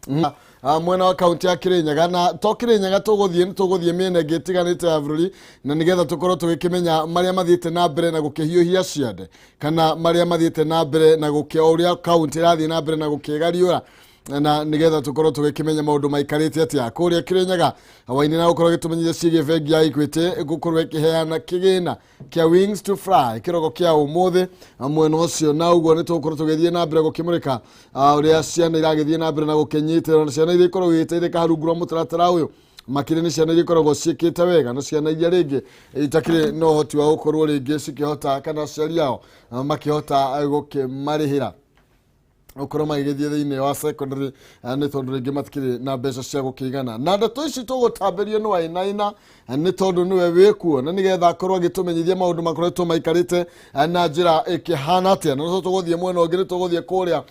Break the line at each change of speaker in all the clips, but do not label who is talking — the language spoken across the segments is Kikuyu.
Mwena wa kaunti ya Kirinyaga na to Kirinyaga tũgũthiĩ nĩ tũgũthiĩ mĩena ĩngĩ ĩtiganĩte ya bũrũri na nĩgetha tũkorwo tũgĩkĩmenya marĩa mathiĩte na mbere na gũkĩhiũhia ciande kana marĩa mathiĩte na mbere na gũkĩ o ũrĩa kaunti ĩrathiĩ na mbere na gũkĩgariũra na nĩgetha tũkorwo tũgĩkĩmenya maũndũ maikarĩte atĩa kũrĩa Kirinyaga Waini na gũkorwo gĩtũmenyithia ciĩgiĩ bengi ya Equity gũkorwo ĩkĩheana kĩgĩna kĩa Wings to Fly kĩroko kĩa ũmũthĩ mwena ũcio na ũguo nĩ tũgũkorwo tũgĩthiĩ na mbere gũkĩmũrĩka ũrĩa ciana iragĩthiĩ na mbere na gũkĩnyitĩrĩra na ciana iria ikoragwo igĩteithĩka rungu rwa mũtaratara ũyũ makĩria nĩ ciana iria ikoragwo ciĩkĩte wega na ciana iria rĩngĩ itakĩrĩ na ũhoti wa gũkorwo rĩngĩ cikĩhota kana aciari ao makĩhota gũkĩmarĩhĩra gũkorwo magĩgĩthiĩ thĩinĩ wa secondary nĩ tondũ rĩngĩ matikĩrĩ na mbeca cia gũkĩigana. Na ndeto ici tũgũtambĩrio nĩ Wainaina nĩ tondũ nĩwe wĩkuo na nĩgetha akorwo agĩtũmenyithia maũndũ makoretwo maikarĩte na njĩra ĩkĩhana atĩa. Na no tũgũthiĩ mwena ũngĩ, nĩ tũgũthiĩ kũrĩa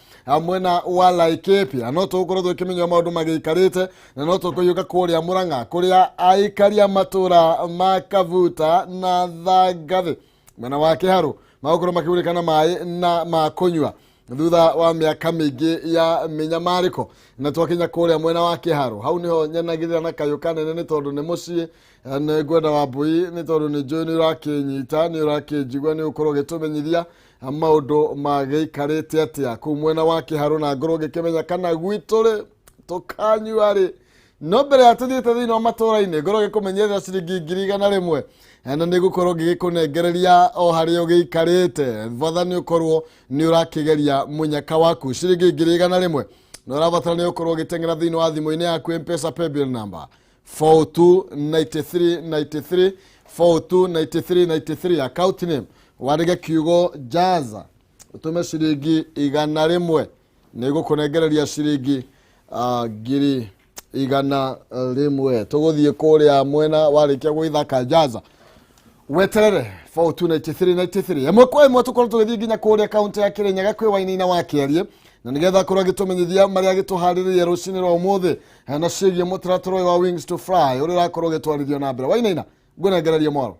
mwena wa Laikipia, no tũgũkorwo tũkĩmenya maũndũ magĩikarĩte, na no tũkũhiũka kũrĩa Mũrang'a kũrĩa aikari a matũra ma Kabuta na Thangathĩ mwena wa Kĩharũ magũkorwo makĩgunĩka na maĩ na ma kũnyua thutha wa mĩaka mĩingĩ ya mĩnyamarĩko. Na twakinya kũrĩa mwena wa Kĩharũ, hau nĩho nyanagĩrĩra na kayũ kanene nĩ tondũ nĩ mũciĩ. Nĩ ngwenda Wambui nĩ tondũ nĩ njũĩ nĩ ũrakĩnyita, nĩ ũrakĩnjigua, nĩ ũkorwo ũgĩtũmenyithia maũndũ magĩikarĩte atĩa kũu mwena wa Kĩharũ, na ngorwo ngĩkĩmenya kana gwitũ rĩ tũkanyua rĩ. No mbere ya tũthiĩte thĩinĩ wa matũra-inĩ, ngorwo ngĩkũmenyerera ciringi 100,000, na nĩ ngũkorwo ngĩgĩkũnengereria o harĩa ũgĩikarĩte. Batha nĩ ũkorwo nĩ ũrakĩgeria mũnyaka waku ciringi 100,000, na ũrabatara nĩ ũkorwo ũgĩteng'era thĩinĩ wa thimũ-inĩ yaku M-Pesa paybill number 429393 429393, account name wandĩke kiugo Jaza, ũtũme ciringi 100, nĩ gũkũnengereria ciringi 100,000. Tũgũthiĩ kũrĩa mwena warĩkia gwĩthaka Jaza, weterere 429393 ĩmwe kwa ĩmwe, tũkorwo tũgĩthiĩ nginya kũrĩa kaunti ya Kirinyaga kwĩ Wainaina wa Kĩarie na nĩgetha akorwo agĩtũmenyithia marĩa agĩtũharĩrĩria rũcinĩ rwa ũmũthĩ na ciĩgiĩ mũtaratara ũyũ wa Wings to Fly ũrĩa ũrakorwo ũgĩtwarithio na mbere. Wainaina, ngũnengererie mwaro.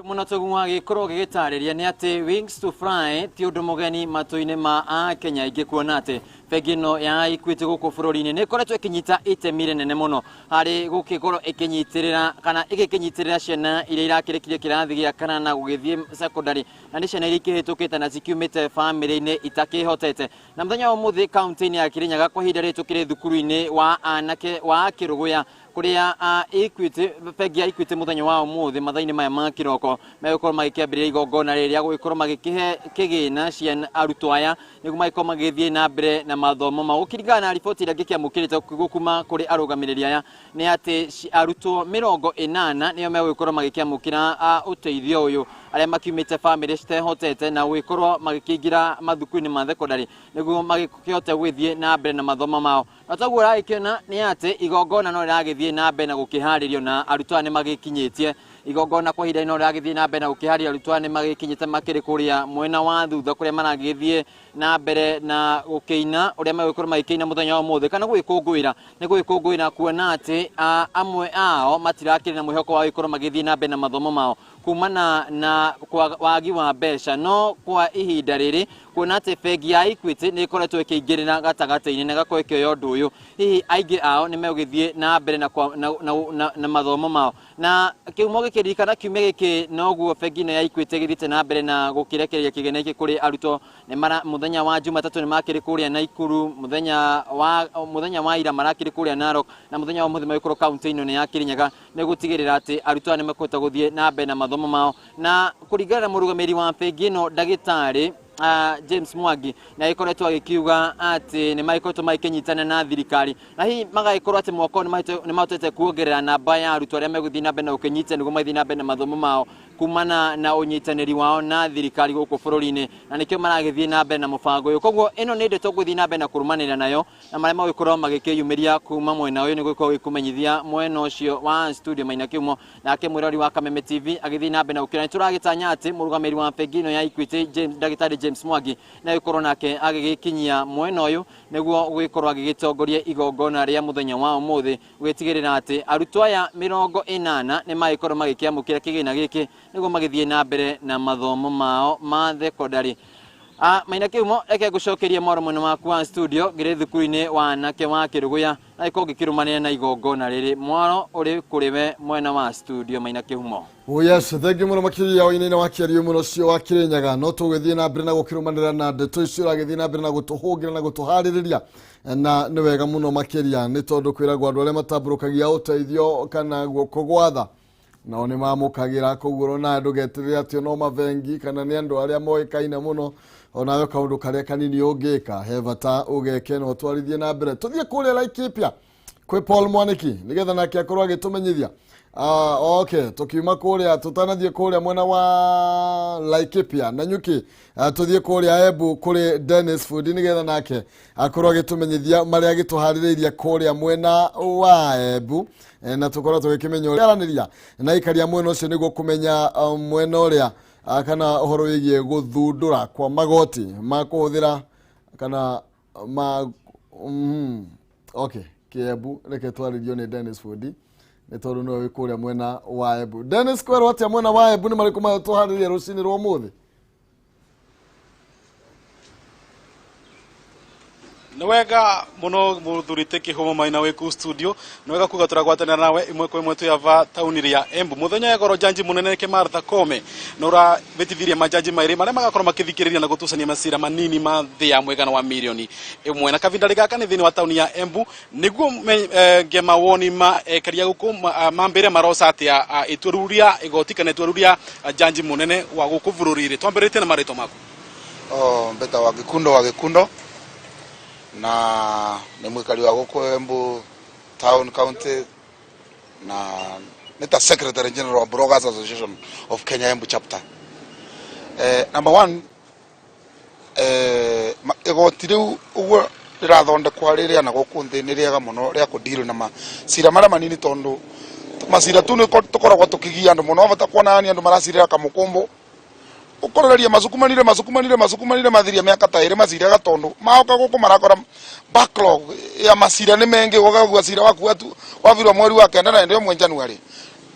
Muno tũgua gĩkorwo gĩgĩtarĩria nĩ atĩ Wings to Fly ti ũndũ mũgeni matũ-inĩ ma Akenya aingĩ, kuona atĩ bengi ĩno ya Equity gũkũ bũrũri-inĩ nĩ ĩkoretwo ĩkĩnyita itemi rĩnene mũno harĩ gũgĩkorwo ĩkĩnyitĩrĩra kana ĩgĩkĩnyitĩrĩra ciana iria irakĩrĩkirie kĩrathi gĩa kanana gũgĩthiĩ secondary, na nĩ ciana iria ikĩhĩtũkĩte na cikiumĩte bamĩrĩ-inĩ itakĩhotete. Na mũthenya wa ũmũthĩ kaunti-inĩ ya Kirinyaga kwa ihinda rĩrĩ tũkĩrĩ thukuru-inĩ wa anake wa Kĩrũgũya kũrĩa Equity, bengi ya Equity mũthenya wa ũmũthĩ mathaa-inĩ maya ma kĩroko megũkorwo magĩkĩambĩrĩria igongona rĩrĩ rĩa gũgĩkorwo magĩkĩhe kĩgĩna ciana arutwo aya nĩguo magĩkorwo magĩthiĩ na mbere na mathomo mao. Gũkĩringana na riboti ĩrĩa ngĩkĩamũkĩrĩte kuma kũrĩ arũgamĩrĩri aya nĩ atĩ arutwo 80 nĩo megũgĩkorwo magĩkĩamũkĩra ũteithio ũyũ, arĩa makiumĩte bamĩrĩ citehotete na gũgĩkorwo magĩkĩingĩra mathukuru-inĩ ma thekondarĩ nĩguo magĩkĩhote gũgĩthiĩ na mbere na mathomo mao. Na toguo ũragĩkĩona nĩ atĩ igongona no rĩragĩthiĩ na mbere na gũkĩharĩrio na arutwo aya nĩ magĩkinyĩtie igongona kwa ihinda no rĩragĩthiĩ na mbere na gũkĩharĩrio. Arutwo aya nĩ magĩkinyĩte makĩrĩ kũrĩa mwena wa thutha kũrĩa maragĩthiĩ na mbere na gũkĩina ũrĩa megũkorwo magĩkĩina mũthenya wa ũmũthĩ kana gũgĩkũngũĩra, nĩ gũgĩkũngũĩra kuona atĩ amwe ao matirakĩrĩ na mwĩhoko wa gũgĩkorwo magĩthiĩ na mbere na mathomo mao kumana na wagi wa mbeca. No kwa ihinda rĩrĩ kuona atĩ bengi ya Equity nĩ ĩkoretwo ĩkĩingĩrĩra gatagatĩ-inĩ na ĩgakorwo ĩkĩoya ũndũ ũyũ, hihi aingĩ ao nĩ megũgĩthiĩ na mbere na mathomo mao. Na kĩhumo gĩkĩririkana kiumia gĩkĩ noguo bengi ĩno ya Equity ĩgĩthiĩte na mbere na gũkĩrekereria kĩgĩna gĩkĩ kũrĩ arutwo. Mũthenya wa Jumatatũ nĩ makĩrĩ kũrĩa Naikuru, mũthenya wa ira marakĩrĩ kũrĩa Narok, na mũthenya wa ũmũthĩ magĩkorwo kaunti-inĩ ĩno ya Kirinyaga nĩ gũtigĩrĩra atĩ arutwo aya nĩ mekũhota gũthiĩ na mbere na mathomo mao. Na kũringana na mũrũgamĩrĩri wa bengi ĩno ndagĩtarĩ James Mwangi nĩ agĩkoretwo agĩkiuga atĩ nĩ magĩkoretwo magĩkĩnyitana na thirikari na hihi magagĩkorwo atĩ mwaka ũyũ nĩ mahotete kuongerera namba ya arutwo arĩa megũthiĩ na mbere na gũkĩnyita nĩguo magĩthiĩ na mbere na mathomo mao kumana na ũnyitanĩri wao na thirikari gũkũ bũrũri-inĩ, na nĩkĩo maragĩthiĩ na mbere na mũbango ũyũ. Koguo ĩno nĩ ndeto ngũthiĩ na mbere na kũrũmanĩrĩra nayo na marĩa magũgĩkorwo magĩkĩyumĩria kuma mwena ũyũ nĩ gũgĩkorwo gĩkũmenyithia mwena ũcio wa studio Maina Kĩhumo. Nake mwĩrori wa Kameme TV agĩthiĩ na mbere na gũkĩra, nĩ tũragĩtanya atĩ mũrũgamĩrĩri wa bengi ĩno ya Equity James, ndagĩtarĩ James Mwangi nĩ agĩkorwo nake agĩgĩkinyia mwena ũyũ nĩguo gũgĩkorwo agĩgĩtongoria igongona rĩa mũthenya wa ũmũthĩ gũgĩtigĩrĩra atĩ arutwo aya 80 nĩ magĩkorwo magĩkĩamũkĩra kĩgĩna gĩkĩ nĩguo magĩthiĩ na mbere na mathomo mao ma thekondarĩ. Maina Kĩhumo, reke ngũcokerie mwaro mwena waku wa studio ngĩrĩ thukuru-inĩ wa anake wa Kĩrũgũya na gĩkorwo ngĩkĩrũmanĩra na igongona rĩrĩ. Mwaro ũrĩ kũrĩ we mwena wa studio, Maina Kĩhumo.
Oh yes, thank you muno makiria wainĩ wa kĩario muno cio wa Kĩrĩnyaga. No tũgĩthiĩ na mbere na gũkĩrũmanĩra na ndeto icio ũragĩthiĩ na mbere na gũtũhũngĩra na gũtũharĩrĩria, na nĩ wega mũno makĩria, nĩ tondũ kwĩragwo andũ arĩa matambũrũkagia ũteithio kana guoko gwa tha nao nĩ mamũkagĩra. Koguo ona ndũgeterere atĩ no mabengi kana nĩ andũ arĩa moĩkaine mũno, onawe kaũndũ karĩa kanini ũngĩka he bata ũgeke na ũtwarithie na mbere. Tũthiĩ kũrĩa Laikipia kwĩ Paul Mwaniki nĩgetha nake akorwo agĩtũmenyithia. Okay, tukiuma kũrĩa, tũtanathiĩ kũrĩa mwena wa Laikipia na Nyuki, tũthiĩ kũrĩa Embu kũrĩ Dennis Fundi nĩgetha nake akorwo agĩtũmenyithia marĩa agĩtũharĩrĩirie kũrĩa mwena wa Embu. Na tũkorwo tũgĩkĩmenya ũrĩa aranĩria na aikaria mwena ũcio nĩguo kũmenya mwena ũrĩa kana ũhoro wĩgiĩ gũthundũra kwa magoti ma kũhũthĩra kana ma okay, Kĩembu. Reke twarĩrio nĩ Dennis Fundi nĩ tondũ nĩwe wĩ kũrĩa mwena wa Embu. Dennis, kwerwo atĩa mwena wa Embu? Nĩ marĩkũ mayo tũharĩrie rũcinĩ rwa ũmũthĩ?
Nĩ wega mũno, mũthuri Kĩhumo Maina wĩ kũu studio. Nĩ wega kuga tũragwatanĩra nawe ĩmwe kwa ĩmwe twĩ ava taũni rĩa Embu. Mũthenya wa goro, janji mũnene ke Martha Koome nĩ ũravĩtithirie majanji maĩrĩ marĩa magakorwo makĩthikĩrĩria na gũtucania macira manini ma thĩ ya mũigana wa mirioni 1. Na kavinda gaka nĩ thĩinĩ wa taũni ya Embu nĩguo nge mawoni ma ekaria gũkũ mambĩre maroca atĩa itua rĩu rĩa igoti kana itua rĩu rĩa janji mũnene wa gũkũ bũrũri-rĩ. Twambĩrĩtie na marĩtwa maku.
Oh, mbeta wa Gikundo wa Gikundo na nĩ mwikari wa gũkũ Embu Town County na nĩ ta Secretary General wa Bloggers Association of Kenya, Embu Chapter. Number one, igoti rĩu ũguo rĩrathondekwa rĩrĩa na gũkũ nthĩ nĩ rĩega mũno rĩa kũ deal na macira marĩa manini, tondũ macira tu nĩ tũkoragwo tũkĩgia andũ mũno. Bata kuona yani andũ maracirĩra kamũkũmbũ ũkorereria macukumanire macukumanire macukumanire mathiria mĩaka ta ĩrĩ maciraga, tondũ maoka gũkũ marakora backlog ya macira nĩ mengĩ. Ũgagua cira waku wabirwo mweri wa 9 na ĩndĩ ĩmwe January.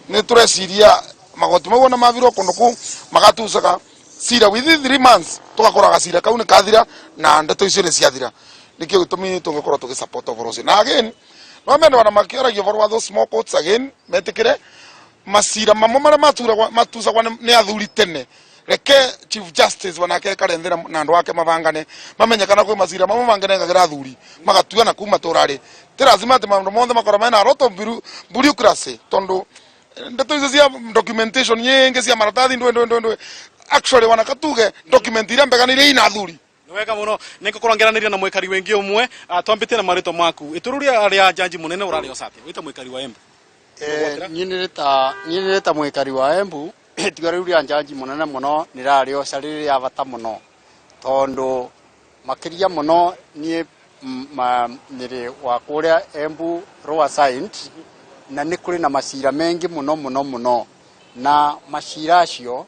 Nĩ tũreciria magoti mau ona mavirwo kũndũ kũu magatucaga cira within 3 months, tugakoraga cira kau nĩ kathira na ndeto icio nĩ ciathira. Nĩkĩo gĩtũmi tũngĩkorwo tũgĩ support ũhoro ũcio. Na again, no mende ona makĩaragia ũhoro wa those small courts, again metĩkĩre macira mamwe marĩa maturagwa matucagwa nĩ athuri tene. Reke Chief Justice wanake ekare nthĩ na andũ ake mabangane, mamenye kana kwĩ macira mamwe mangĩnengagĩra athuri magatua na kuma tũrarĩ. Ti lazima atĩ maũndũ mothe makorwo mena a lot of bureaucracy, tondũ ndeto icio cia documentation nyingi cia maratathi ndwe ndwe ndwe ndwe, actually wanakatuge document iria mbega nĩ iria ina athuri.
Nĩ wega mũno, nĩ ngũkorwo ngĩaranĩria na mwĩkari wĩngĩ ũmwe. Twambĩtie na marĩtwa maku. Itua rĩu rĩa janji mũnene ũrarĩoca atĩa wĩta mwĩkari wa Embu?
Niĩ nĩrĩ ta mwĩkari wa Embu, itua rĩu rĩa njanji mũnene mũno nĩrarĩoca rĩrĩ rĩa bata mũno, tondũ makĩria mũno niĩ nĩrĩ wa kũrĩa Embu Lower Side, na nĩ kũrĩ na macira mengi mũno mũno mũno, na macira acio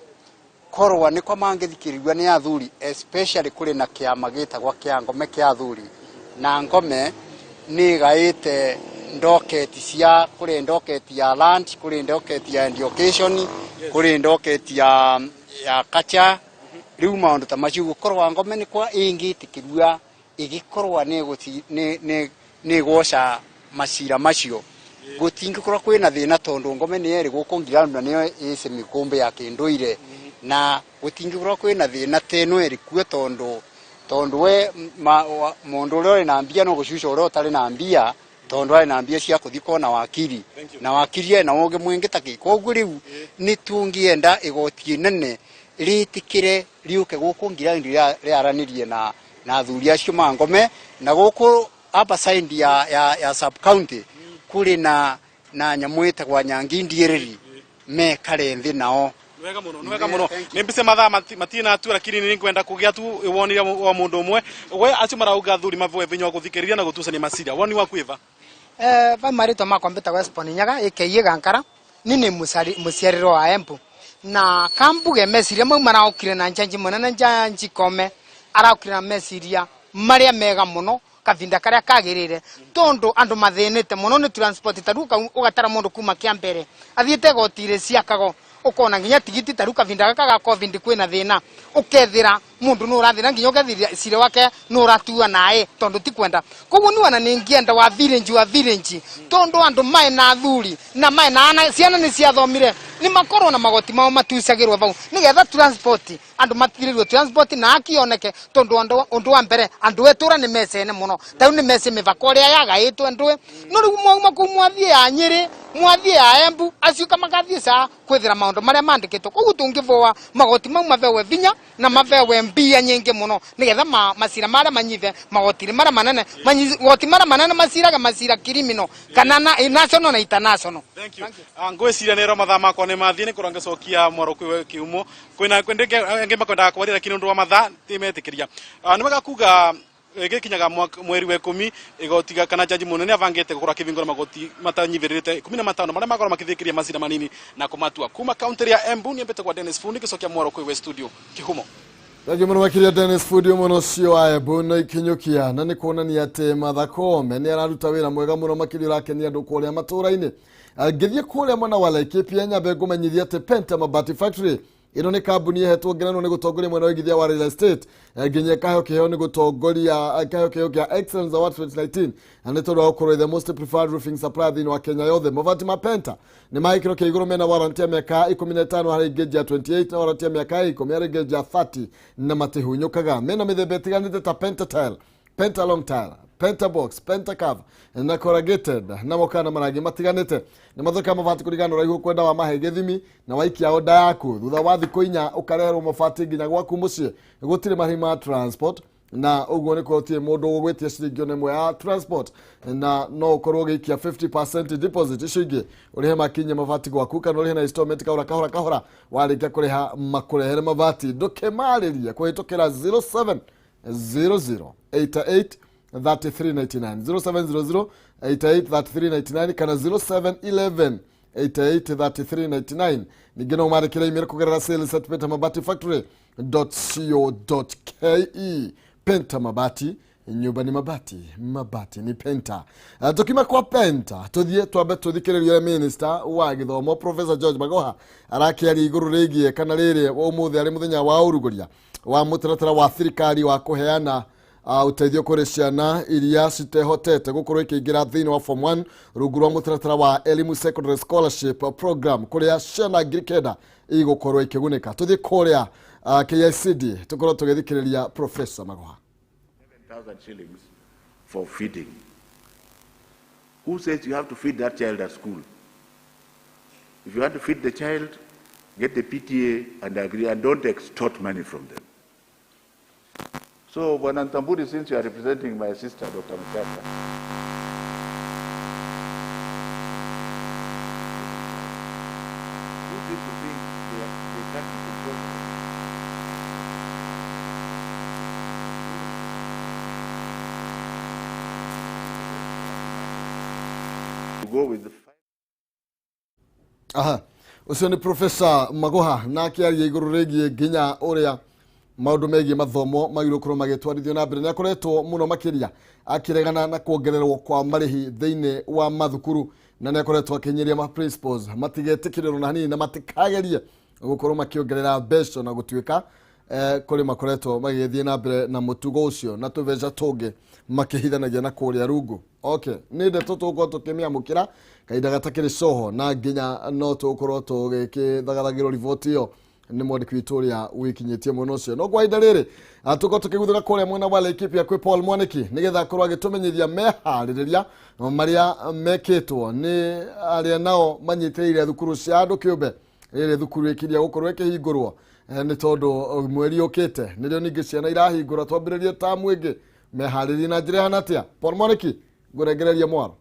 korwa nĩko mangĩthikĩrĩrio nĩ athuri, especially kũrĩ na kĩama gĩtagwo kĩa ngome kĩa athuri, na ngome nĩ ĩgaĩte docket cia kũrĩ docket ya land, kũrĩ docket ya education, kũrĩ docket ya culture. Rĩu maũndũ ta macio gũkorwa ngome nĩ kwa ĩngĩtĩkĩrua ĩgĩkorwa nĩ ĩgwoca macira macio, gũtingĩkorwo kwĩna thĩna, tondũ ngome nĩ erĩ gũkũ ngiraũndi na nĩyo ĩci mĩkũmbĩ ya kĩndũire, na gũtingĩkorwo kwĩna thĩna ta ĩno ĩrĩ kuo, tondũ we mũndũ ũrĩa ũrĩ na mbia no gũcuca ũrĩa ũtarĩ na mbia, tondũ arĩ na mbia cia kũthiĩ kuona wakiri, na wakiri ena ũgĩ mwingĩ ta kĩ. Koguo rĩu nĩ tũngĩenda igoti inene rĩtĩkĩre rĩũke gũkũ ngiraũndi rĩaranĩrie na athuri acio ma ngome, na gũkũ upper side ya sub county kũrĩ na nyamũ ĩtagwa Nyangi Ndiereri mekare nthĩ nao.
Nĩ wega mũno, nĩ wega mũno. Nĩ mbice mathaa matina tu, lakini nĩ ngwenda kũgĩa tu woni wa mũndũ ũmwe. We acio marauga athuri mavoe vinya wa gũthikĩrĩria na gũtucania macira, woni waku ĩva?
Va marĩtwa makwa mbĩtagwo Esbon Nyaga ĩkeiye Gankara. Ni nĩ mũciarĩro wa Embu, na kambuge meciria mau maraokire na njanji mũnene njanji Kome araokire na meciria marĩa mega mũno kavinda karĩa kagĩrĩire, tondũ andũ mathĩnĩte mũno nĩ transport. Ta rĩu ũgatara mũndũ kuma kĩa mbere athiĩte goti-rĩ ciakago, ũkona nginya tigiti. Ta rĩu kavinda gaka ga COVID kwĩna thĩna, ũkethĩra Mundu nu urathira nginya ukethira cira wake nu uratua nae tondu ti kwenda. Koguo ni wana ningienda wa village, wa village, tondu andu mae na athuri na mae na ana ciana ni ciathomire, ni makorwo na magoti mao matucagirwo vau nigetha transport andu matigirwo transport na akioneke, tondu andu undu wa mbere andu etura ni mecene muno tau ni mece mivaka uria yagaitwe ndui. No riu mwauma kuu mwathie ya Nyeri, mwathie ya Embu, acio kamakathie saa kwithira maundu maria mandikitwo. Koguo tungivoa magoti mau mavewe vinya na mavewe mbia nyingi muno nigetha macira maria manyithe magoti maria manene, magoti maria manene maciraga macira criminal kana na national na international.
Thank you. Ngwiciria nä mathaa makwa nä mathiä nä kå rangäcokia mwaro kwä kiumo kwä angä makwendaga kwaria, lakini å ndå wa mathaa ti metä kä ria. Nä wega kuga gĩkinyaga mweri wa 10 igoti kana jaji munene abangĩte gũkorwo akĩhingũra magoti matanyivĩrĩte 15 marĩa makorwo makĩthikĩria macira manini na kũmatua. Kuma kaunti ya Embu niambĩte kwa Dennis Fundi, gĩcokia mwaro kwĩ we studio Kĩhumo.
Thengiũ mũno makĩria Dennis Fundi mũno ũcio wa Embu na ikinyũkia, na nĩ kuonania atĩ Martha Koome nĩ araruta wĩra mwega mũno makĩria ũrakenia andũ kũrĩa matũũra-inĩ. Ngĩthiĩ kũrĩa mwena wa Laikipia nyambe ngũmenyithia atĩ Penta Mabati Factory ĩno nĩ kambuni ĩhetwo ngerenwa nĩ gũtongoria mwena wa ũigithia wa real estate, nginya ĩkaheo kĩheo nĩ gũtongoria, ĩkaheo kĩheo kĩa Excellence Award 2019, na nĩ tondũ wa gũkorwo the most preferred roofing supplier thĩinĩ wa Kenya yothe. Mabati ma Penta nĩ ma gĩkĩro kĩa igũrũ, mena warranty ya mĩaka 15 harĩ ngĩnji ya 28 na warranty ya mĩaka 10 harĩ ngĩnji ya 30, na matihunyũkaga. Mena mĩthemba ĩtiganĩte ta Penta Tile, Penta Long Tile, Penta Box, Penta Cover na corrugated, na moka na marangi matiganĩte. Nĩ mathondekaga mabati kũringana na ũraihu ũkwenda wa mahe gĩthimi, na waikia oda yaku thutha wa thikũ 4 ũkareherwo mabati nginya gwaku mũciĩ. Gũtirĩ marĩhi ma transport, na ũguo nĩ gũtirĩ mũndũ ũgwĩtia ciringi ona ĩmwe ya transport, na no ũkorwo ũgĩikia 50% deposit, icio ingĩ ũrĩhe makinye mabati gwaku, kana ũrĩhe na installment kahora kahora kahora, warĩkia kũrĩha makũrehere mabati. Ndũkĩmarĩrie kũhĩtũkĩra 0700 88 3399, 0700 88 3399 kana 0711 88 3399. Ningĩ no ũmandĩkĩre email kũgerera sales@pentamabatiFactory.co.ke. Penta Mabati, nyumba ni mabati, mabati ni Penta. Tukima kwa Penta tuthie twambe tuthikĩrĩrie ũrĩa minister wa gĩthomo Professor George Magoha arakĩaria igũrũ rĩgiĩ kana rĩrĩ ũmũthĩ arĩ mũthenya wa ũrugũria wa mũtaratara wa thirikari wa kũheana ũteithio kũrĩ ciana iria citehotete gũkorwo ikĩingĩra thĩinĩ wa form 1 rungu rwa mũtaratara wa Elimu Secondary Scholarship Program, kũrĩa ciana 9,000 igũkorwo ikĩgunĩka. Tũthiĩ kũrĩa KICD tũkorwo tũgĩthikĩrĩria Professor Magoha.
7,000 shillings for feeding. Who says you have to feed that child at school? If you want to feed the child, get the PTA and agree, and don't extort money from them. So, Bwana Ntamburi, since you are representing my sister, Dr. Mchaka, who seem to think they can't be controlled? To go with the
Aha, ũcio nĩ Professor Magoha na akĩaria igũrũ rĩgiĩ nginya ũrĩa maũndũ megiĩ mathomo magĩrĩirwo gũkorwo magĩtwarithio na mbere. Nĩ akoretwo mũno makĩria akĩregana na kuongererwo kwa marĩhi thĩinĩ wa mathukuru, na nĩ akoretwo akĩnyĩria ma principals matigetĩkĩrĩrwo na hanini na matikagerie gũkorwo makĩongerera mbeca, na gũtuĩka kũrĩ makoretwo magĩgĩthiĩ na mbere na mũtugo ũcio na tũbeca tũngĩ makĩhithanagia na kũrĩa rungu. Okay, nĩ ndeto tũgũkorwo tũkĩmĩamũkĩra kahinda gatakĩrĩ coho, na nginya no tũgũkorwo tũgĩkĩthagathagĩrwo riboti ĩyo nĩ mwandĩki witũ ũrĩa wĩkinyĩtie mwena ũcio. No kwa ihinda rĩrĩ tũkorwo tũkĩguthũka kũrĩa mwena wa Laikipia kwĩ Paul Mwaniki nĩgetha akorwo agĩtũmenyithia meharĩrĩria marĩa mekĩtwo nĩ arĩa nao manyitĩrĩire thukuru cia andũ kĩũmbe rĩrĩ thukuru ĩkiria gũkorwo ĩkĩhingũrwo, nĩ tondũ mweri ũkĩte nĩrĩo ningĩ ciana irahingũra twambĩrĩrie tamu ĩngĩ, meharĩrie na njĩra ĩhana atĩa. Paul Mwaniki, ngũrengereria mwaro.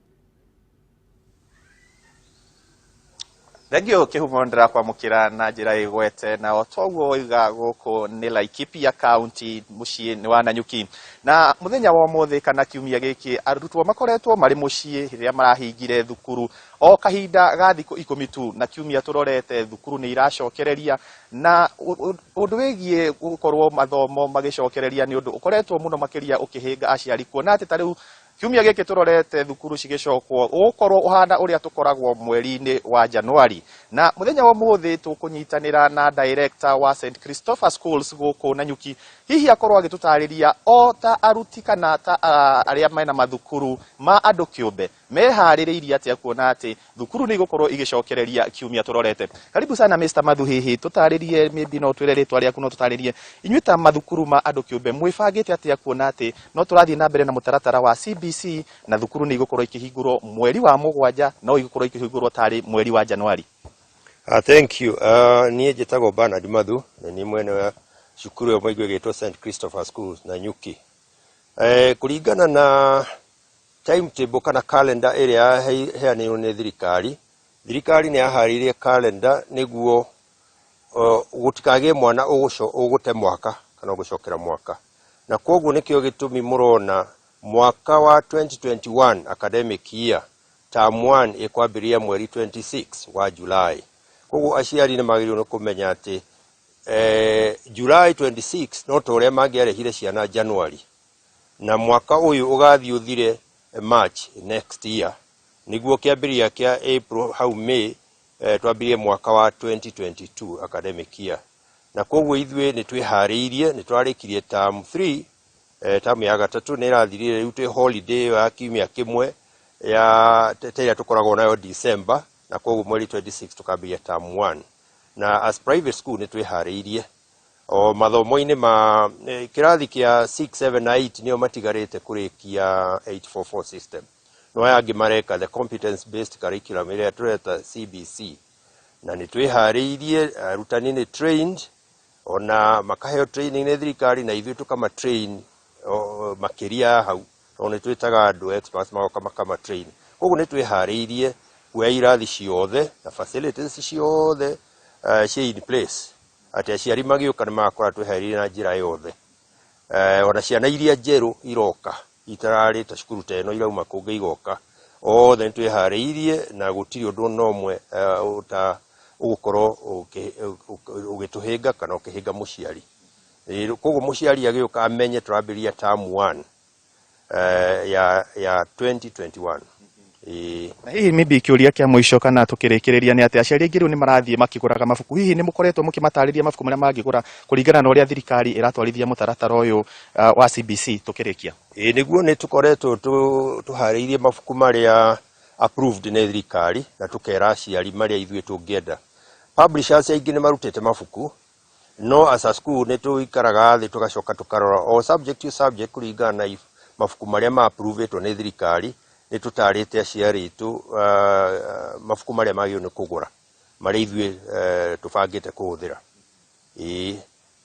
Thengio Kihumo, ndĩrakwamũkĩra na njĩra ĩgwete, na o toguo waiga gũkũ nĩ Laikipia County, mũciĩ nĩ wa Nanyuki, na mũthenya wa ũmũthĩ kana kiumia gĩkĩ arutwo makoretwo marĩ mũciĩ rĩrĩa marahingire thukuru o kahinda ga thikũ 10 tu, na kiumia tũrorete thukuru nĩ iracokereria, na ũndũ wĩgiĩ gũkorwo mathomo magĩcokereria nĩ ũndũ ũkoretwo mũno makĩria ũkĩhĩnga aciari, kuona atĩ ta rĩu kiumia gĩkĩ tũrorete thukuru cigĩcokwo ũgũkorwo ũhana ũrĩa tũkoragwo mweri-inĩ wa Januari. Na mũthenya wa ũmũthĩ tũkũnyitanĩra na director wa St Christopher Schools gũkũ Nanyuki. Hihi akorwo agĩtũtarĩria o ta aruti kana ta arĩa mena mathukuru ma andũ kĩũmbe meharĩrĩirie atĩa kuona atĩ thukuru nĩ igũkorwo igĩcokereria kiumia tũrorete. Karibu sana Mr. Mathu, hihi tũtarĩrie, maybe no twĩre rĩtwa rĩaku, no tũtarĩrie inyuĩ ta mathukuru ma andũ kĩũmbe mwĩbangĩte atĩa kuona atĩ no tũrathiĩ na mbere na mũtaratara wa CBC na thukuru nĩ igũkorwo ikĩhingũrwo mweri wa 7 no igũkorwo ikĩhingũrwo tarĩ mweri wa Januari.
Thank you. Niĩ njĩtagwo Bernard Mathu na niĩ mwene wa cukuru ĩyo mwaigua ĩgĩtwo St. Christopher School Nanyuki. Kũringana na timetable kana calendar ĩrĩa yaheanirwo nĩ thirikari, thirikari nĩ yaharĩirie calendar nĩguo gũtikagĩe mwana ũgũte mwaka kana ũgũcokera mwaka, na kwoguo nĩkĩo gĩtũmi mũrona mwaka wa 2021 academic year term 1 ĩkwambĩrĩria mweri 26 wa July. Koguo aciari nĩ magĩrĩirwo nĩ kũmenya atĩ July 26 no ta ũrĩa mangĩarehire ciana January, na mwaka ũyũ ũgathiĩ ũthire March next year, nĩguo kĩambĩrĩria kĩa April hau May twambĩrĩrie mwaka wa 2022 academic year. Na koguo ithuĩ nĩ twĩharĩirie, nĩ twarĩkirie term 3, term ya gatatũ nĩ ĩrathirire, rĩu twĩ holiday ĩyo ya kiumia kĩmwe ya ta ĩrĩa tũkoragwo nayo December, na koguo mweri 26 tũkambĩrĩria term 1. Na as private school nĩ twĩharĩirie o mathomo-inĩ ma kĩrathi kĩa 6, 7 na 8 nĩo matigarĩte kũrĩkia 844 system, no aya angĩ mareka the competence based curriculum ĩrĩa tũreta CBC, na nĩ twĩharĩirie, arutani nĩ trained, ona makaheo training nĩ thirikari na ithuĩ tũkama train makĩria ya hau, tondũ nĩ twĩtaga andũ experts magoka makama train. Koguo nĩ twĩharĩirie kuoya irathi ciothe na facilities ciothe ciĩ in place, atĩ aciari magĩũka nĩ magakora twĩharĩirie na njĩra yothe. Ona ciana iria njerũ iroka itararĩ ta cukuru ta ĩno irauma kũngĩ igoka, othe nĩ twĩharĩirie na gũtirĩ ũndũ ona ũmwe ũta ũgũkorwo ũgĩtũhĩnga kana ũkĩhĩnga mũciari. Koguo mũciari agĩũka amenye tũrambĩrĩria term 1 ya 2021.
Na hihi maybe kĩũria kĩa mũico kana tũkĩrĩkĩrĩria nĩ atĩ aciari aingĩ rĩu nĩ marathiĩ makĩgũraga mabuku, hihi nĩ mũkoretwo mũkĩmatarĩria mabuku marĩa mangĩgũra kũringana na ũrĩa thirikari ĩratwarithia mũtaratara ũyũ wa CBC tũkĩrĩkia?
Ĩĩ nĩguo, nĩ tũkoretwo tũharĩirie mabuku marĩa approved nĩ thirikari na tũkera aciari marĩa ithuĩ tũngĩenda. Publishers aingĩ nĩ marutĩte mabuku, no as a school nĩ tũikaraga thĩ tũgacoka tũkarora o subject o subject kũringana na mabuku marĩa ma approvetwo nĩ thirikari. Nĩ tũtarĩte aciari aitũ mabuku marĩa magĩrĩirwo nĩ kũgũra marĩa ithuĩ tũbangĩte kũhũthĩra. Ĩĩ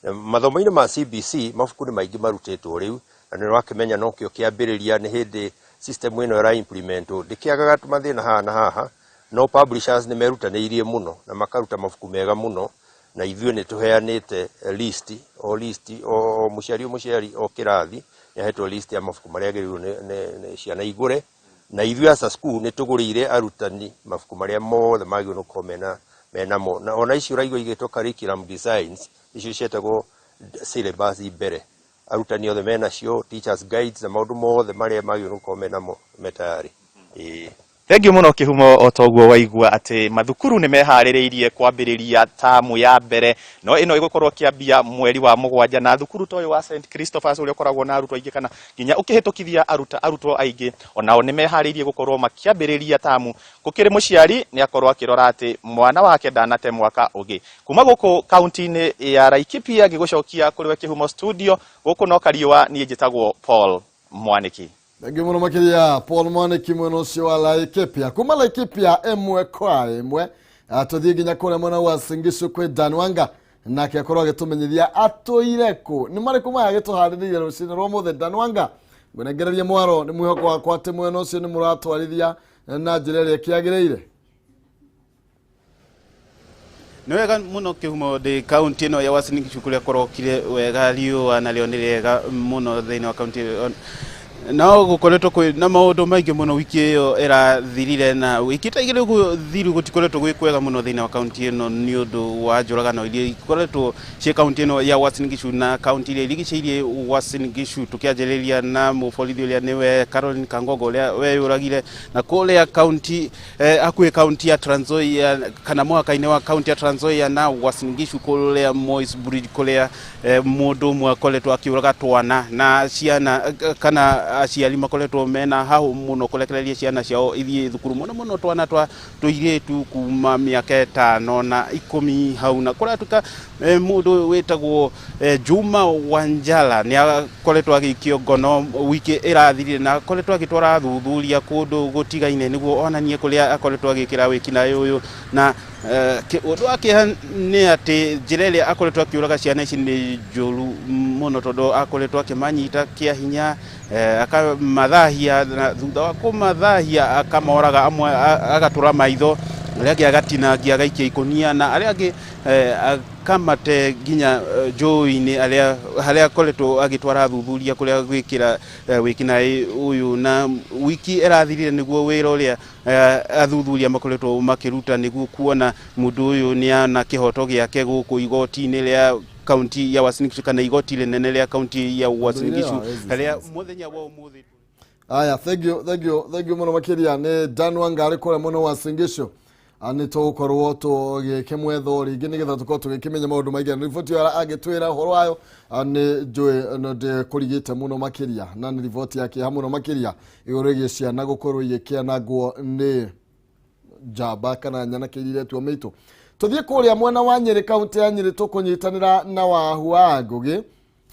mathomo-inĩ ma CBC mabuku nĩ maingĩ marutĩtwo rĩu, na nĩ ũrakĩmenya nokĩo kĩambĩrĩria, nĩ hĩndĩ system ĩno ĩra implementwo, ndĩkĩagaga mathĩna haha na haha, no publishers nĩ merutanĩirie mũno na makaruta mabuku mega mũno, na ithuĩ nĩ tũheanĩte list o list o mũciari o mũciari o kĩrathi nĩ ahetwo list ya mabuku marĩa agĩrĩirwo nĩ ciana igũre, na ithuĩ as a school nĩ tũgũrĩire arutani mabuku marĩa mothe magĩrĩirwo nĩ gũkorwo menamo, na ona icio ũraigua igĩtwo curriculum designs, icio cietagwo syllabus mbere, arutani othe menacio, teachers guides na maũndũ mothe marĩa magĩrĩirwo nĩ gũkorwo menamo me tayari. Ĩĩ.
Thengiũ mũno Kĩhumo, o toguo waigua atĩ mathukuru nĩ meharĩrĩirie kwambĩrĩria tamu ya mbere, no ĩno ĩgũkorwo kĩambia mweri wa 7, na thukuru ta ũyũ wa St Christophers ũrĩa ũkoragwo na arutwo aingĩ kana nginya ũkĩhĩtũkithia arutwo aingĩ, onao nĩ meharĩirie gũkorwo makĩambĩrĩria tamu. Gũkĩrĩ mũciari nĩ akorwo akĩrora atĩ mwana wake ndanate mwaka ũngĩ. Kuma gũkũ kaunti-inĩ ya Laikipia ngĩgũcokia kũrĩ we Kĩhumo studio, gũkũ no Kariũa, niĩ njĩtagwo Paul Mwanĩki.
Thengiũ mũno makĩria Paul Mwanĩki mwena ũcio wa Laikipia. Kuma Laikipia ĩmwe kwa ĩmwe tũthiĩ nginya kũrĩa mwena wa Uasin kwĩ Dan Wanga, nake akorwo agĩtũmenyithia atũire kũ, nĩ marĩkũ maya agĩtũharĩrĩirie rũcinĩ rwa mũthĩ. Dan Wanga, ngũnengereria mwaro, nĩ mwĩhoko wakwa atĩ mwena ũcio nĩ mũratwarithia na njĩra ĩrĩa ĩkĩagĩrĩire.
Nĩ wega mũno Kĩhumo, ndĩ kaunti ĩno ya Uasin Gishu kũrĩa kũrokire wega, riũa narĩo nĩ rĩega mũno thĩinĩ wa kaunti ĩyo.
No gũkoretwo kwĩ na maũndũ maingĩ mũno wiki ĩyo ĩrathirire, na wiki ta igĩrĩ ũguo thiru gũtikoretwo gwĩ kwega mũno thĩinĩ wa kaunti ĩno nĩ ũndũ wa njũragano iria ikoretwo ciĩ kaunti ĩno ya Uasin Gishu na kaunti iria irigicĩirie Uasin Gishu, tũkĩanjĩrĩria na mũborithi ũrĩa nĩwe Caroline Kangogo ũrĩa weyũragire na kũrĩa kaunti hakuhĩ kaunti ya Trans Nzoia kana mũhaka-inĩ wa kaunti ya Trans Nzoia na Uasin Gishu kũrĩa Moi's Bridge kũrĩa mũndũ ũmwe akoretwo akĩũraga twana na ciana kana aciari makoretwo mena hau mũno kũrekereria ciana ciao ithiĩ thukuru, mũno mũno twana twa tũirĩtu kuma mĩaka 5 na 10 hau. Na kũratuĩka mũndũ wĩtagwo Juma Wanjala nĩ akoretwo agĩikio ngono wiki ĩrathirire na akoretwo agĩtwara athuthuria kũndũ gũtigaine nĩguo onanie kũrĩa akoretwo agĩkĩra wĩkinaĩ ũyũ. Na ũndũ wa kĩeha nĩ atĩ njĩra ĩrĩa akoretwo akĩũraga ciana ici nĩ njũru mũno, tondũ akoretwo akĩmanyita kĩa hinya, akamathahia, na thutha wa kũmathahia akamoraga, amwe agatũra maitho, arĩa angĩ agatinangia agaikia ikũnia, na arĩa angĩ akamate nginya njũĩ-inĩ harĩa akoretwo agĩtwara athuthuria kũrĩa gwĩkĩra wĩkinaĩ ũyũ. Na wiki ĩrathirire nĩguo wĩra ũrĩa athuthuria makoretwo makĩruta nĩguo kuona mũndũ ũyũ nĩ ana kĩhoto gĩake gũkũ igoti-inĩ rĩa kaunti ya Uasin Gishu kana igoti rĩnene rĩa kaunti ya Uasin Gishu harĩa mũthenya wa ũmũthĩ.
Aya, thank you, thank you, thank you mũno makĩria nĩ Dan Wangari kũrĩa mwena wa Uasin Gishu. Nĩ tũgũkorwo tũgĩkĩmwetha rĩngĩ nĩgetha tũkorwo tũgĩkĩmenya maũndũ maingĩ. Na riboti ĩyo angĩtwĩra ũhoro wayo, nĩ njũĩ no ndĩkũrigĩte mũno makĩria, na nĩ riboti ya kĩeha mũno makĩria igũrũ rĩgiĩ ciana gũkorwo igĩkĩanangwo nĩ njamba kana nyanake iria iretwo mĩitũ. Tũthiĩ kũrĩa mwena wa Nyĩrĩ, kaunti ya Nyĩrĩ, tũkũnyitanĩra na Wahu wa Ngũgĩ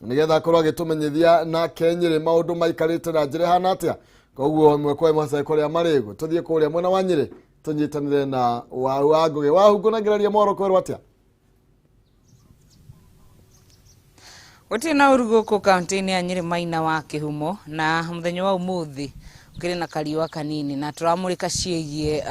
nĩgetha akorwo agĩtũmenyithia nake Nyĩrĩ maũndũ maikarĩte na njĩra ĩhana atĩa. Koguo ĩmwe kwa ĩmwe kũrĩa marĩgu, tũthiĩ kũrĩa mwena wa Nyĩrĩ tũnyitanĩre na Wahu wa Ngũgĩ. Wahu, ngũnangĩraria mohoro kwerwo atĩa?
Gũtirĩ na ũru gũkũ kaunti-inĩ ya Nyĩrĩ Maina wa Kĩhumo, na mũthenya wa ũmũthĩ ũkĩrĩ na kariũa kanini na tũramũrĩka ciĩgiĩ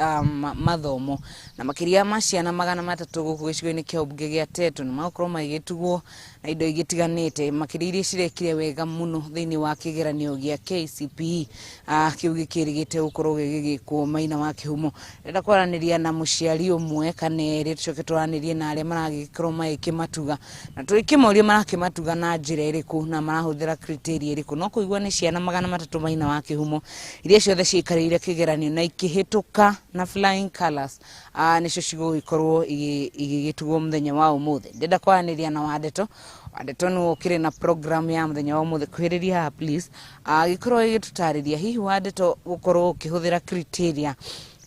mathomo na makĩria ma ciana 300 gũkũ gĩcigo-inĩ kĩa ũmbunge gĩa Tetu nĩ magũkorwo magĩgĩtugwo na indo ingĩ itiganĩte, makĩria iria cirekire wega mũno thĩinĩ wa kĩgeranio gĩa KCPE, kĩu gĩkĩrĩgĩte gũkorwo gĩgĩkwo Maina wa Kĩhumo. Ndĩrenda kwaranĩria na mũciari ũmwe kana erĩ, tũcoke twaranĩrie na arĩa maragĩkorwo magĩkĩmatuga na tũgĩkĩmoria marakĩmatuga na njĩra ĩrĩkũ na marahũthĩra criteria ĩrĩkũ. No kũigua nĩ ciana 300 Maina wa Kĩhumo iria ciothe ciikarĩire kĩgeranio na ikĩhĩtũka na flying colours, nĩcio cigũgĩkorwo igĩgĩtugwo mũthenya wa ũmũthĩ. Ndĩrenda kwaranĩria na Wandeto. Wandeto nĩwe ũkĩrĩ na program ya mũthenya wa ũmũthĩ, kuhĩrĩria haha please, agĩkorwo ĩgĩtũtarĩria hihi Wandeto gũkorwo ũkĩhũthĩra criteria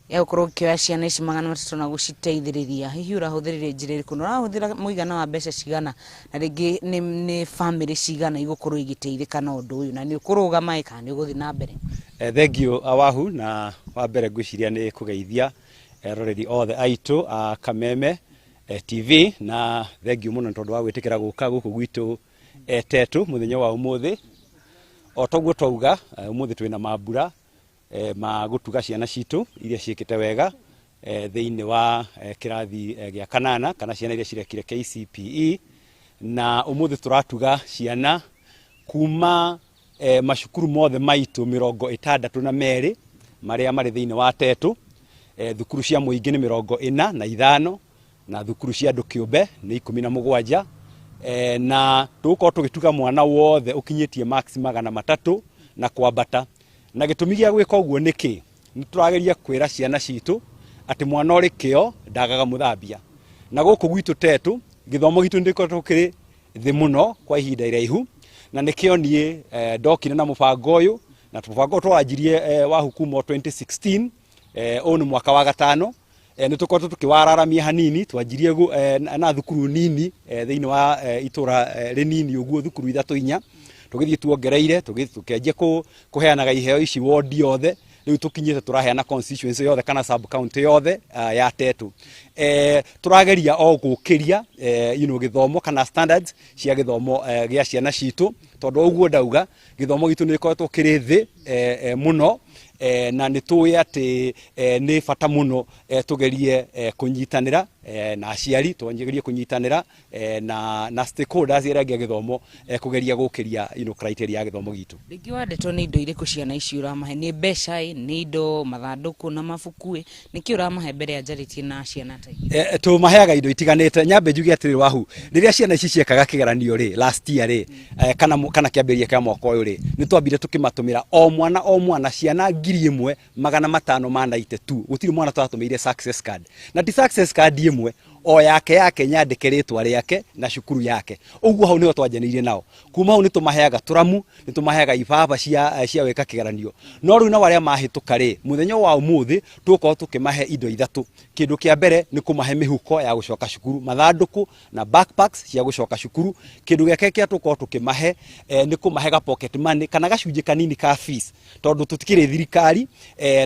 ya gũkorwo ũkĩoya ciana ici 300 na gũciteithĩrĩria, hihi ũrahũthĩrire njĩra ĩrĩkũ na ũrahũthĩra mũigana wa mbeca cigana, na rĩngĩ nĩ famĩlĩ cigana igũkorwo igĩteithĩka na ũndũ ũyũ, na nĩ ũkũrũgama ĩ kana nĩ ũgũthiĩ na mbere?
Thank you Awahu, na wa mbere ngwĩciria nĩ kũgeithia eroreri othe aitũ a Kameme TV, na thank you mũno tondũ wa gwĩtĩkĩra gũka gũkũ gwitũ Tetu mũthenya wa ũmũthĩ. O toguo twauga, ũmũthĩ twĩna mambura ma gũtuga ciana citũ iria ciĩkĩte wega thĩinĩ wa kĩrathi gĩa kanana kana ciana iria cirekire KCPE, na ũmũthĩ tũratuga ciana kuma macukuru mothe maitũ 62 marĩa marĩ thĩinĩ wa Tetu. Thukuru cia mũingĩ nĩ 45 na thukuru cia andũ kĩũmbe nĩ 17, na tũgũkorwo tũgĩtuga mwana wothe ũkinyĩtie marks 300 na kwambata. Na gĩtũmi gĩa gwĩka ũguo nĩ kĩ? Nĩ tũrageria kwĩra ciana citũ atĩ mwana ũrĩ kĩo ndagaga mũthambia. Na gũkũ gwitũ Tetu gĩthomo gitũ nĩ gĩkoretwo kĩrĩ thĩ mũno kwa ihinda iraihu, na nĩkĩo niĩ ndokire na mũbango ũyũ, na mũbango ũyũ twawanjirie wa hukumo 2016, ũyũ nĩ mwaka wa gatano. Nĩ tũkoretwo tũkĩwararamia hanini, twanjirie na thukuru nini thĩinĩ wa itũra rĩnini ũguo, thukuru 3 4, tũgĩthiĩ tuongereire, tũkĩanjia kũheanaga iheo ici ward yothe. Rĩu tũkinyĩte tũraheana constituency yothe kana sub county yothe ya Tetu. Tũrageria o gũkĩria gĩthomo kana standards cia gĩthomo gĩa ciana citũ, tondũ ũguo ndauga gĩthomo gitũ nĩ gĩkoretwo kĩrĩ thĩ mũno. Na nĩ tũĩ atĩ nĩ bata mũno tũgerie kũnyitanĩra na aciari, tũgerie kũnyitanĩra na stakeholders arĩa angĩ a gĩthomo, kũgeria gũkĩria criteria ya gĩthomo gitũ.
Rĩngĩ wa ndeto nĩ indo irĩkũ ciana ici ũramahe? Nĩ mbeca ĩ, nĩ indo mathandũkũ na mabuku ĩ, nĩkĩ ũramahe mbere ya njarĩtie na ciana ta ici?
Tũmaheaga indo itiganĩte. Nyambe njuge atĩrĩrĩ Wahu, rĩrĩa ciana ici ciekaga kĩgeranio rĩ last year rĩ, kana kĩambĩrĩria kĩa mwaka ũyũ rĩ, nĩ twambire tũkĩmatũmĩra o mwana o mwana ciana 1592. Gũtirĩ mwana tũratũmĩire success card, na ti success card ĩmwe, o yake yake nyandĩke rĩtwa rĩake na cukuru yake. Ũguo hau nĩho twanjanĩirie nao. Kuma hau nĩ tũmaheaga tũramu, nĩ tũmaheaga ibaba cia gwĩka kĩgeranio. No rĩu nao arĩa mahĩtũka rĩ, mũthenya wa ũmũthĩ tũgũkorwo tũkĩmahe indo ithatũ. Kĩndũ kĩa mbere nĩ kũmahe mĩhuko ya gũcoka cukuru, mathandũkũ na backpacks cia gũcoka cukuru. Kĩndũ gĩa kerĩ kĩrĩa tũgũkorwo tũkĩmahe nĩ kũmahe ga pocket money kana gacunjĩ kanini ka fees, tondũ tũtikĩrĩ thirikari,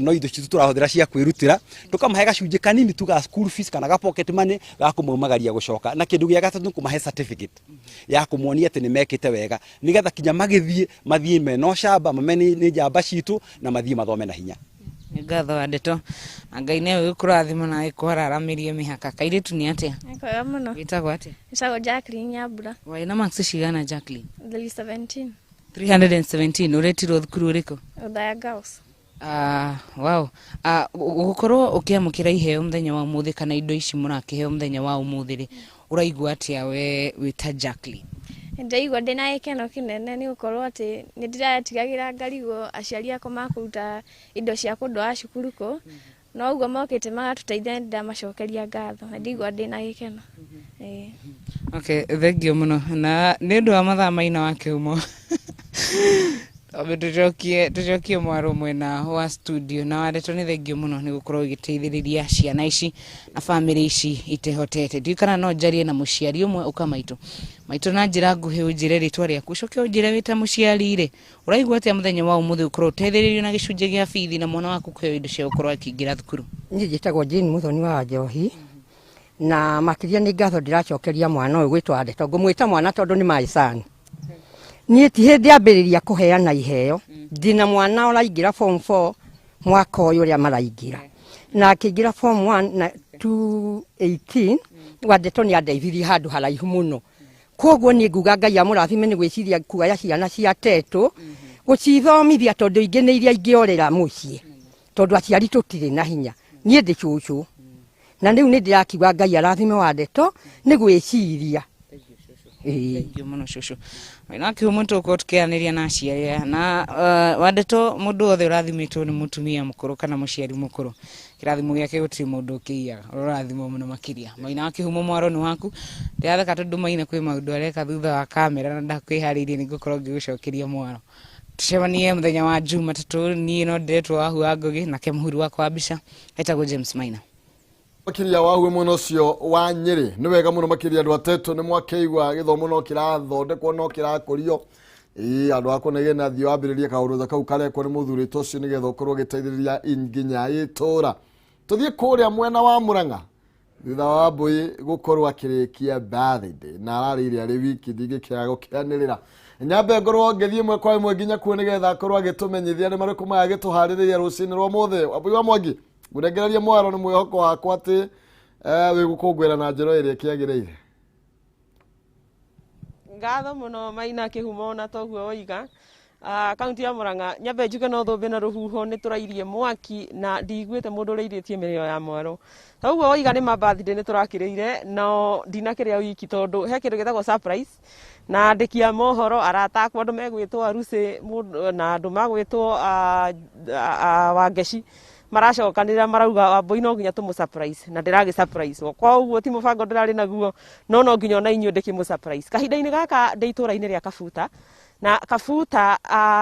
no indo citũ tũrahũthĩra cia kwĩrutĩra. Tũkamahe gacunjĩ kanini tu ga school fees kana ga pocket money ga kũmaumagaria gũcoka. Na kĩndũ gĩa gatatũ nĩ kũmahe certificate ya kũmonia atĩ nĩ mekĩte wega, nĩgetha kinya magĩthiĩ mathiĩ mena ũcamba, mamenye nĩ njamba citũ na mathiĩ mathome na hinya.
Nĩ ngatho wa ndeto, na Ngai nĩwe gĩkũrathima na gĩkwararamĩrie mĩhaka. Kairĩtu nĩ atĩa?
Nĩ kwega mũno.
Wĩtagwo atĩa?
Njĩtagwo Jacqueline Nyambura.
Warĩ na marks cigana, Jacqueline?
317.
317. Ũretirwo thukuru ũrĩkũ?
Othaya Girls.
Wow. Gũkorwo ũkĩamũkĩra iheo mũthenya wa ũmũthĩ kana indo ici mũrakĩheo mũthenya wa ũmũthĩ rĩ, ũraigua atĩa we wĩ ta Jacqueline?
Ndĩraigua ndĩna gĩkeno kĩnene nĩ gũkorwo atĩ nĩ ndĩretigagĩra ngarigwo aciari akwa makũruta indo cia kũndwara cukuru kũ, no ũguo mokĩte magatũteithia, nĩ ndĩramacokeria ngatho na ndĩraigua ndĩna gĩkeno. Ĩĩ.
Okay, thank you mũno, na nĩ ũndũ wa mathaa maina wa kĩhumo, twambe tũcokie mwaro mwena wa studio. Na wandeto nĩ thank you mũno nĩ gũkorwo ũgĩteithĩrĩria ciana ici na bamĩrĩ ici itehotete. Ndiũĩ kana no njarie na mũciari ũmwe. Ũka maitũ, maitũ, na njĩra nguhĩ ũnjĩre rĩtwa rĩaku, ũcoke ũnjĩre wĩ ta mũciari rĩ, ũraigua atĩa mũthenya wa ũmũthĩ ũkorwo ũteithĩrĩirio na gĩcunjĩ gĩa bithi na mwana waku kũheo indo cia gũkorwo akĩingĩra thukuru?
Niĩ njĩtagwo Jane Muthoni wa Njohi, na makĩria nĩ ngatho ndĩracokeria mwana ũyũ gwĩtwo Ndeto. Ngũmwĩta mwana tondũ nĩ my son. Niĩ ti hĩndĩ ambĩrĩria kũheana iheo. Ndĩna mwana ũraingĩra form 4 mwaka ũyũ ũrĩa maraingĩra, na akĩingĩra form 1 na 218 wa Ndeto nĩ andeithirie handũ haraihu mũno. Koguo niĩ nguga Ngai amũrathime nĩ gwĩciria kuoya ciana cia tetũ gũcithomithia, tondũ ingĩ nĩ iria ingĩorĩra mũciĩ tondũ aciari tũtirĩ na hinya. Niĩ ndĩ cũcũ, na rĩu nĩ ndĩrakiuga Ngai arathime wa Ndeto nĩ gwĩciria. Ĩĩ.
Thank you mũno cũcũ. Na kĩhumo tũgũkorwo tũkĩaranĩria na aciari aya na Wandeto, mũndũ wothe ũrathimĩtwo nĩ mũtumia mũkũrũ kana mũciari mũkũrũ, kĩrathimo gĩake gũtirĩ mũndũ ũkĩiyaga, ũrathimwo mũno makĩria. Maina wa kĩhumo, mwaro nĩ waku. Ndĩratheka tondũ Maina kwĩ maũndũ areka thutha wa kamera na ndakwĩharĩirie. Nĩ ngũkorwo ngĩgũcokeria mwaro. Tũcemanie mũthenya wa Jumatatũ. Niĩ no ndĩretwo Wahu wa Ngũgĩ, nake mũhuri wakwa wa mbica etagwo James Maina.
Makĩria wahuĩ mwena ũcio wa Nyĩrĩ, nĩ wega mũno makĩria. Andũ atetũ nĩ mwakĩigua gĩthomo no kĩrathondekwo, no kĩrakũrio. Ĩĩ, andũ a kũnegena, thiĩ wambĩrĩrie kaũndũ ta kau karekwo nĩ mũthurĩtwo ũcio, nĩgetha ũkorwo ũgĩteithĩrĩria nginya itũra. Tũthiĩ kũrĩa mwena wa Mũrang'a thutha wa Mbũi gũkorwo akĩrĩkia birthday na ararĩire arĩ wiki. Ndingĩkĩaga gũkĩanĩrĩra, nyambe ngorwo ngĩthiĩ ĩmwe kwa ĩmwe nginya kuo, nĩgetha akorwo agĩtũmenyithia nĩ marĩkũ magagĩtũharĩrĩria rũcinĩ rwa mũthĩ. Wambũi wa Mwangi, ngũnengereria mwaro nĩ mwĩhoko wakwa atĩ wĩ gũkũngũĩra na njĩra ĩrĩa ĩkĩagĩrĩire.
Ngatho mũno Maina kĩhumo, na toguo woiga, kaunti ya Murang'a, nyambe njuge no thũmbĩ na rũhuho nĩ tũrairie mwaki na ndiguĩte mũndũ ũrĩirĩtie mĩrĩo ya mwaro. Toguo woiga nĩ ma birthday nĩ tũrakĩrĩire, no ndinakĩrĩa wiki tondũ he kĩndũ gĩtagwo surprise na andĩki a mohoro, arata akwa, andũ megwĩtwo Arucĩ na andũ magwĩtwo Wangeci maracokanĩrĩra, marauga Wambũi no nginya tũmũ surprise, na ndĩragĩ surprise kwa ũguo ti mũbango ndĩrarĩ naguo, no nginya ona inyuĩ ndĩkĩmũ surprise. Kahinda-inĩ gaka ndĩ itũra-inĩ rĩa Kabuta, na Kabuta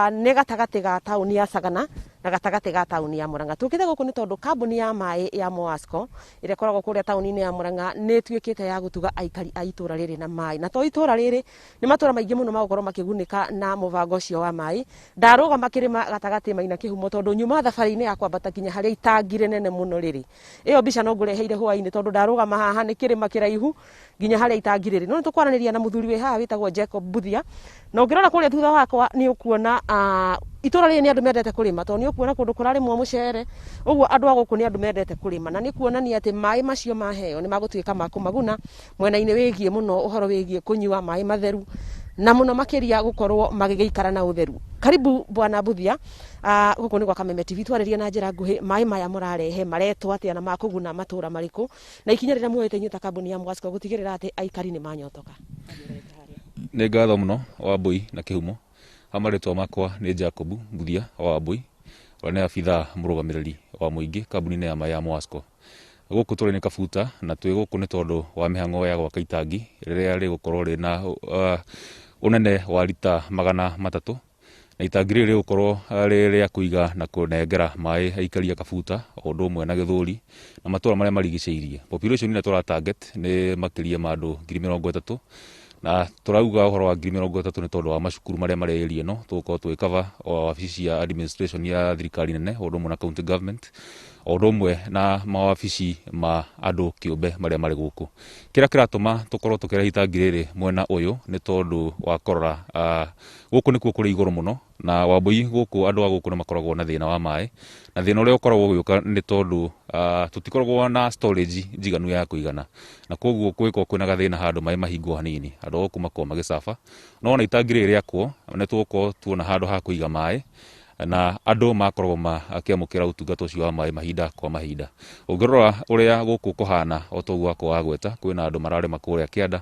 nĩ gatagatĩ ga taũni ya Sagana na gatagatĩ ga taũni ya Murang'a. Tũkĩte gũkũ nĩ tondũ kambuni ya maĩ ya Moasco ĩrĩa ĩkoragwo kũrĩa taũni-inĩ ya Murang'a nĩ ĩtuĩkĩte ya gũtuga aikari a itũra rĩrĩ na maĩ, na to itũra rĩrĩ, nĩ matũra maingĩ mũno magũkorwo makĩgunĩka na mũbango ũcio wa maĩ. Ndarũgama kĩrĩma gatagatĩ, Maina Kĩhumo, tondũ nyuma thabarĩ-inĩ ya kwambata nginya harĩa itangi rĩnene mũno rĩrĩ. Ĩyo mbica no ngũreheire hwaĩ-inĩ, tondũ ndarũgama haha nĩ kĩrĩma kĩraihu. Nginya harĩa itangi rĩrĩ, no nĩ tũkwaranĩria na mũthuri wĩ haha wĩtagwo Jacob Mbuthia. Na ũngĩrora kũrĩa thutha wakwa nĩ ũkuona itũra rĩrĩ nĩ andũ mendete kũrĩma, tondũ nĩ ũkuona kũndũ kũrarĩmwo mũcere ũguo. Andũ a gũkũ nĩ andũ mendete kũrĩma, na nĩ kuonania atĩ maĩ macio maheo nĩ magũtuĩka ma kũmaguna mwena-inĩ wĩgiĩ mũno ũhoro wĩgiĩ kũnyua maĩ matheru, na mũno makĩria gũkorwo magĩgĩikara na ũtheru. Karibu bwana Mbuthia, gũkũ nĩ gwa Kameme TV. Twarĩrie na njĩra nguhĩ, maĩ maya mũrarehe maretwo atĩa na makũguna matũra marĩkũ, na ikinya rĩrĩa muoete inyuĩ ta kambuni ya Mwasco gũtigĩrĩra atĩ aikari nĩ manyotoka?
Nĩ ngatho mũno, Wambui na Kĩhumo. Ha marĩtwa makwa nĩ Jacob Mbuthia wa Wambui, ũrĩa nĩ abithaa mũrũgamĩrĩri wa mũingĩ kambuni-inĩ ya maĩ ya Mwasco. Gũkũ tũrĩ nĩ Kabuta, na twĩ gũkũ nĩ tondũ wa mĩhang'o ya gwaka itangi rĩrĩa rĩgũkorwo rĩna ũnene wa rita 300, na itangi rĩrĩ rĩgũkorwo rĩ rĩa kũiga na kũnengera maĩ aikari a Kabuta o ũndũ ũmwe na Gĩthũri na matũra marĩa marigicĩirie. Population ĩrĩa tũra target nĩ makĩria ma andũ 30,000, na tũrauga ũhoro wa 30,000 nĩ tondũ wa macukuru marĩa marĩ area ĩno. Tũgũkorwo tũgĩ cover o wabici cia administration ya thirikari nene o ũndũ ũmwe na county government, o ũndũ ũmwe na mawabici ma andũ kĩũmbe marĩa marĩ gũkũ. Kĩrĩa kĩratũma tũkorwo tũkĩrehe itangi rĩrĩ mwena ũyũ nĩ tondũ wa kũrora gũkũ nĩkuo kũrĩ igũrũ mũno, na Wambui gũkũ andũ a gũkũ nĩ makoragwo na thĩna wa maĩ, na thĩna ũrĩa ũkoragwo ũgĩũka nĩ tondũ tũtikoragwo na storage njiganu ya kũigana, na koguo kũngĩkorwo kwĩna gathĩna handũ maĩ mahingwo hanini, andũ a gũkũ makoragwo magĩcaba. No ona itangi rĩrĩ rĩakwo nĩ tũgũkorwo tuona handũ ha kũiga maĩ, na andũ makoragwo makĩamũkĩra ũtungata ũcio wa maĩ mahinda kwa mahinda. Ũngĩrora ũrĩa gũkũ kũhana, o ta ũguo wakwa wagweta, kwĩna andũ mararĩma kũrĩa kĩanda,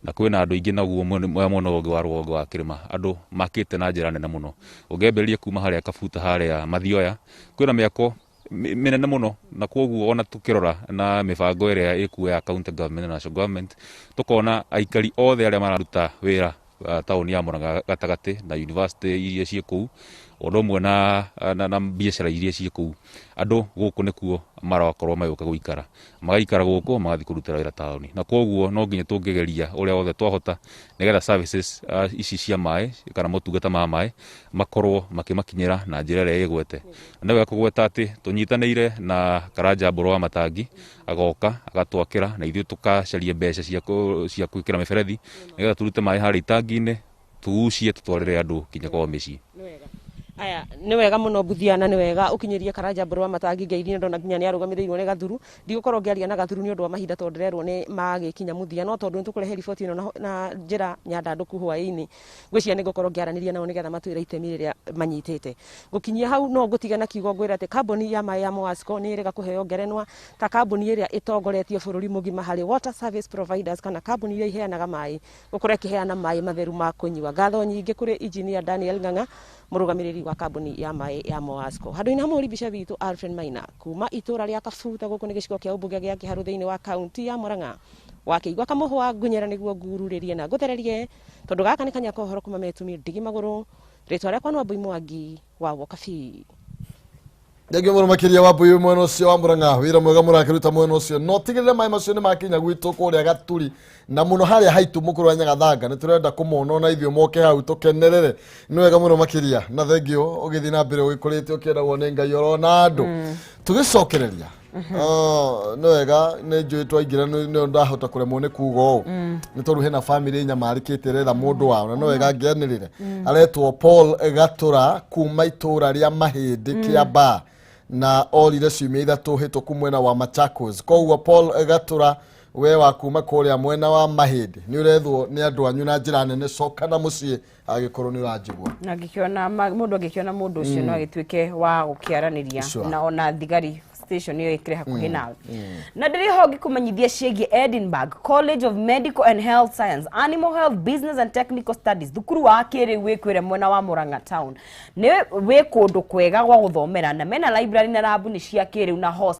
na kwĩna andũ aingĩ naguo mwena ũngĩ wa rũgongo wa kĩrĩma, andũ makĩte na njĩra nene mũno. Ũngĩambĩrĩria kuma harĩa Kabuta, harĩa Mathioya, kwĩna mĩako mĩnene mũno, na koguo ona tũkĩrora na mĩbango ĩrĩa ĩkuo ya county government na national government, tũkona aikari othe arĩa mararuta wĩra taũni ya Murang'a gatagatĩ na university iria ciĩ kũu, ũndũ ũmwe na biacara iria ciĩ kũu, andũ gũkũ nĩkuo marakorwo magĩũka gũikara, magaikara gũkũ, magathiĩ kũrutĩra wĩra taũni, na koguo no nginya tũngĩgeria ũrĩa wothe twahota nĩgetha services ici cia maĩ kana motungata ma maĩ makorwo makĩmakinyĩra na njĩra ĩrĩa ĩgwete. Na nĩ wega kũgweta atĩ tũnyitanĩire na Karanja Mbũrũ wa Matangi, agoka agatwakĩra, na ithuĩ tũkacaria mbeca cia gwĩkĩra mĩberethi nĩgetha tũrute maĩ harĩa itangi-inĩ, tugucie, tũtwarĩre andũ nginya kwao mĩciĩ.
Aya, nĩ wega mũno Mbuthia, na nĩ wega ũkinyĩrie Karanja Mbũrũ wa Matangi ngeithi. Ndona nginya nĩ arũgamĩrĩirwo nĩ Gathuru. Ndigũkorwo ngĩaria na Gathuru nĩ ũndũ wa mahinda, tondũ ndĩrerwo nĩ magĩkinya mũthia, no tondũ nĩ tũkũrehe riboti ĩno na njĩra nyandandũku hwaĩ-inĩ, ngwĩciria nĩ ngũkorwo ngĩaranĩria nao nĩgetha matwĩre itemi rĩrĩa manyitĩte. Gũkinyia hau no ngũtige na kiugo ngwĩre atĩ kambuni ya maĩ ya Moasco nĩ ĩrĩga kũheo ngerenwa ta kambuni ĩrĩa ĩtongoretie bũrũri mũgima harĩ water service providers, kana kambuni iria iheanaga maĩ, gũkorwo ĩkĩheana maĩ matheru ma kũnyua. Ngatho nyingĩ kũrĩ engineer Daniel Ng'ang'a, mũrũgamĩrĩri wa kambuni ya maĩ ya Moasco. Handũ-inĩ ha mũhũri mbica witũ Alfred Maina, kuma itũra rĩa Kabuta, gũkũ nĩ gĩcigo kĩa ũmbunge gĩa Kĩharũ thĩinĩ wa kaunti ya Murang'a, wakĩigua kamũhwa ngunyera nĩguo ngururĩrie na ngũthererie, tondũ gaka nĩ kanya ka ũhoro kuma metumi ndigi magũrũ. Rĩtwa rĩakwa nĩ Wambui Mwangi wa Wokabi.
Thengio mũno makĩria, Wambui, mwena ũcio wa Mũrang'a. Wĩra mwega mũrakĩruta mwena ũcio, no tigĩrĩre maĩ macio nĩ makinya gwitũ kũrĩa Gaturi, na mũno harĩa haitũ mũkũrũ wa Nyagathanga. Nĩ tũrenda kũmona ona ithuĩ moke hau tũkenerere. Nĩ wega mũno makĩria, na thengio ũgĩthiĩ na mbere ũgĩkũrĩte ũkĩendagwo nĩ Ngai orona andũ tũgĩcokereria. Nĩ wega, nĩ njũĩ twaingĩra nĩ ndahota kũremwo nĩ kuga ũũ, nĩ tondũ hena bamĩrĩ nyamarĩkĩte ĩretha mũndũ wao, na no wega ngĩanĩrĩre. Aretwo Paul Gatũra kuma itũra rĩa Mahĩndĩ, Kĩambaa, na orire ciumia 3 hĩtũku mwena wa Machakos. Koguo Paul Gatũra, we wa kuma kũrĩa mwena wa Mahĩndĩ, nĩ ũrethwo nĩ andũ anyu na njĩra nene. Coka na mũciĩ angĩkorwo nĩ ũranjigua.
Na angĩkĩona mũndũ, angĩkĩona mũndũ ũcio, no agĩtuĩke wa gũkĩaranĩria na ona thigari station ĩyo ĩkĩrĩ hakuhĩ nawe. Na ndĩrĩ ho ngĩkũmenyithia ciĩgiĩ Edinburgh College of Medical and Health Science, Animal Health, Business and Technical Studies, thukuru wa kĩrĩu wĩkwĩre mwena wa Murang'a town. Nĩ wĩ kũndũ kwega gwa gũthomera, na mena library na lab nĩ cia kĩrĩu na hostel.